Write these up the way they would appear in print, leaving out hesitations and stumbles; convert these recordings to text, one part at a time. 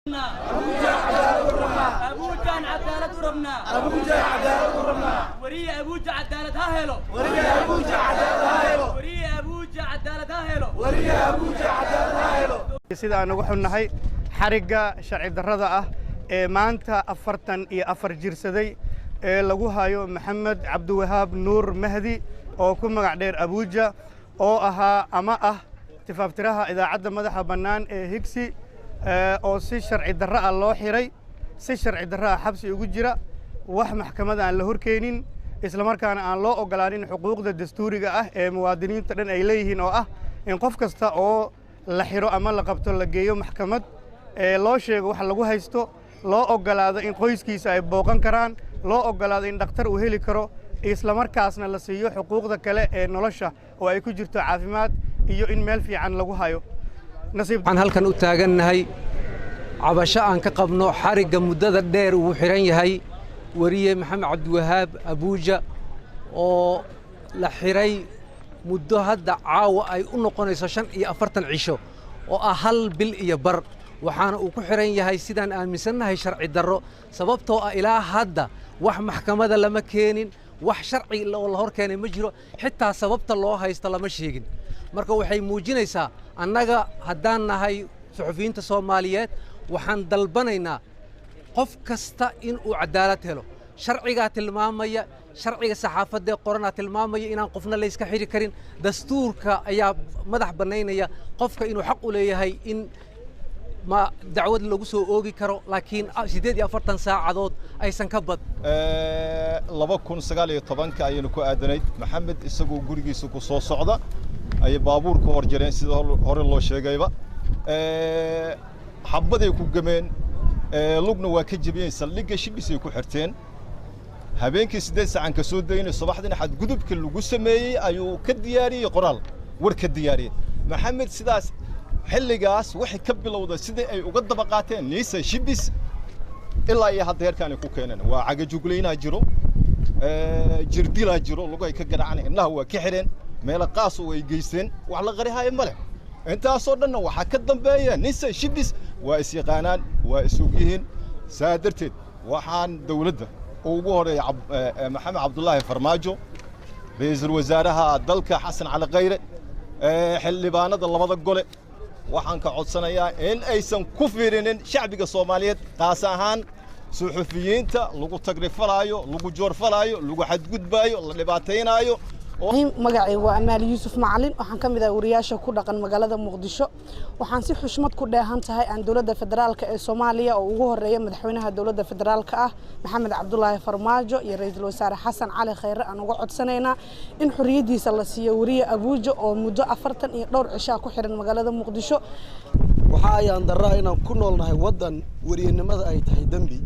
Abuujaan cadaalad u rabnaa. Wariye Abuuja cadaalad ha helo. Wariye Abuuja cadaalad ha helo. Sida aan uga xunnahay xarigga sharci darrada ah ee maanta 44 jirsaday ee lagu hayo Maxamed Cabdiwahaab Nuur Mahdi oo ku magac dheer Abuuja, oo ahaa ama ah tifaaftiraha idaacadda madaxa bannaan ee Higsi, oo si sharci darro ah loo xiray, si sharci darro ah xabsi ugu jira, wax maxkamada aan la horkeenin, islamarkaana aan loo ogolaanin xuquuqda dastuuriga ah ee muwaadiniinta dhan ay leeyihiin, oo ah in qof kasta oo la xiro ama la qabto la geeyo maxkamad, ee loo sheego wax lagu haysto, loo oggolaado in qoyskiisa ay booqan karaan, loo oggolaado in dhakhtar uu heli karo, islamarkaasna la siiyo xuquuqda kale ee nolosha oo ay ku jirto caafimaad iyo in meel fiican lagu hayo. Nasiib Waxaan halkan u taagannahay cabasho aan ka qabno xarigga muddada dheer uu xidhan yahay weriye Maxamed Cabdiwahaab Abuuja, oo la xidhay muddo hadda caawa ay u noqonayso 45 cisho, oo ah hal bil iyo bar. Waxaana uu ku xidhan yahay, sidaan aaminsannahay, sharci darro, sababtoo ah ilaa hadda wax maxkamada lama keenin, wax sharci oo la hor keenay ma jiro, xitaa sababta loo haysto lama sheegin. Marka waxay muujinaysaa, annaga haddaan nahay suxufiyiinta Soomaaliyeed, waxaan dalbanaynaa qof kasta in uu cadaalad helo. Sharcigaa tilmaamaya, sharciga saxaafadda ee qoranaa tilmaamaya inaan qofna layska xidhi karin. Dastuurka ayaa madax bannaynaya qofka inuu xaq u leeyahay in ma dacwad lagu soo oogi karo, laakiin 48 saacadood aysan ka bad 2019-ka ayaynu ku aadanayd. Maxamed isagoo gurigiisa ku soo socda ayay baabuur ku hor jireen, sida hore loo sheegayba, xabbaday ku gameen, lugna waa ka jebiyeen, saldhigga Shibisay ku xirteen. Habeenkii 8 saacan ka soo daynay, subaxdina xadgudubka lagu sameeyey ayuu ka diyaariyey qoraal, war ka diyaariyey Maxamed. Sidaas xilligaas waxay ka bilowday sidii ay uga daba qaateen Niisa Shibis ilaa iyo hadda heerkaan ay ku keeneen. Waa cagajuglaynaa jiro, jirdilaa jiro, lugahay ka garaaceen, indhaha waa ka xidheen, meelo qaas oo ay geysteen, wax la qarihaayo ma leh. Intaasoo dhanna waxaa ka dambeeya Nisa Shibis, waa is yaqaanaan, waa is og yihiin. Saa darteed waxaan dawladda ugu horeeya Maxamed Cabdulaahi Farmaajo, ra'iisul wasaaraha dalka Xasan Cali Khayre, xildhibaanada labada gole, waxaan ka codsanayaa in aysan ku fiirinin shacbiga Soomaaliyeed, qaas ahaan suxufiyiinta lagu tagrifalaayo, lagu joorfalaayo, lagu xadgudbaayo, la dhibaataynaayo. Magacaygu waa Amaal Yuusuf Macalin, waxaan ka mid ah wariyaasha ku dhaqan magaalada Muqdisho. Waxaan si xushmad ku dheehan tahay aan dowladda federaalka ee Soomaaliya, oo ugu horeeya madaxweynaha dowladda federaalka ah Maxamed Cabdulaahi Farmaajo iyo ra'iisul wasaare Xasan Cali Khayre, aan uga codsanaynaa in xorriyaddiisa la siiyo wariye Abuuja oo muddo 40 iyo dhowr cishaa ku xiran magaalada Muqdisho. Waxaa ayaan darraa inaan ku noolnahay waddan weriyanimada ay tahay dembi,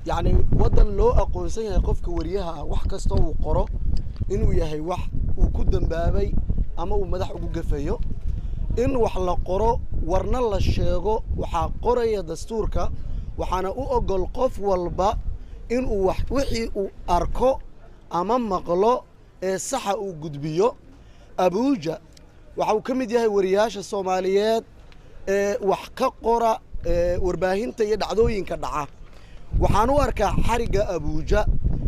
yacni waddan loo aqoonsan yahay qofka weriyaha ah wax kastoo uu qoro inuu yahay wax uu ku dambaabay ama uu madax ugu gafayo. In wax la qoro, warna la sheego, waxaa qoraya dastuurka, waxaana u ogol qof walba inuu wax wixii uu arko ama maqlo ee saxa uu gudbiyo. Abuuja waxa uu ka mid yahay wariyaasha Soomaaliyeed ee wax ka qora warbaahinta iyo dhacdooyinka dhaca. Waxaan u arkaa xarigga Abuuja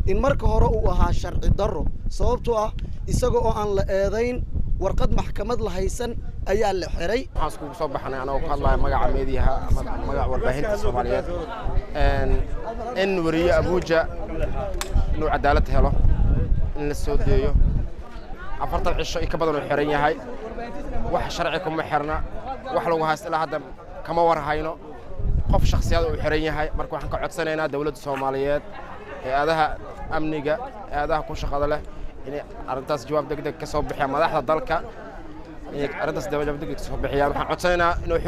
in marka hore uu ahaa sharci darro, sababtoo ah isaga oo aan la eedayn, warqad maxkamad la haysan ayaa la xiray. Waxaan iskugu soo baxnay, anagoo ku hadlaya magaca meediyaha ama magaca warbaahinta Soomaaliyeed, in weriye Abuuja inuu cadaalad helo, in la soo deeyo. 40 cisho iyo ka badan uu xiran yahay, wax sharci kuma xirna, wax lagu haysta ilaa hadda kama war hayno, qof shakhsiyaad uu xiran yahay. Marka waxaan ka codsanaynaa dowladda Soomaaliyeed, hay-adaha amniga, hay-adaha ku shaqada leh, inay arrintaas jawaab degdeg ka soo bixiyaan, madaxda dalka inay arrintaas jawaab degdeg ka soo bixiyaan. Waxaan codsanaynaa inuu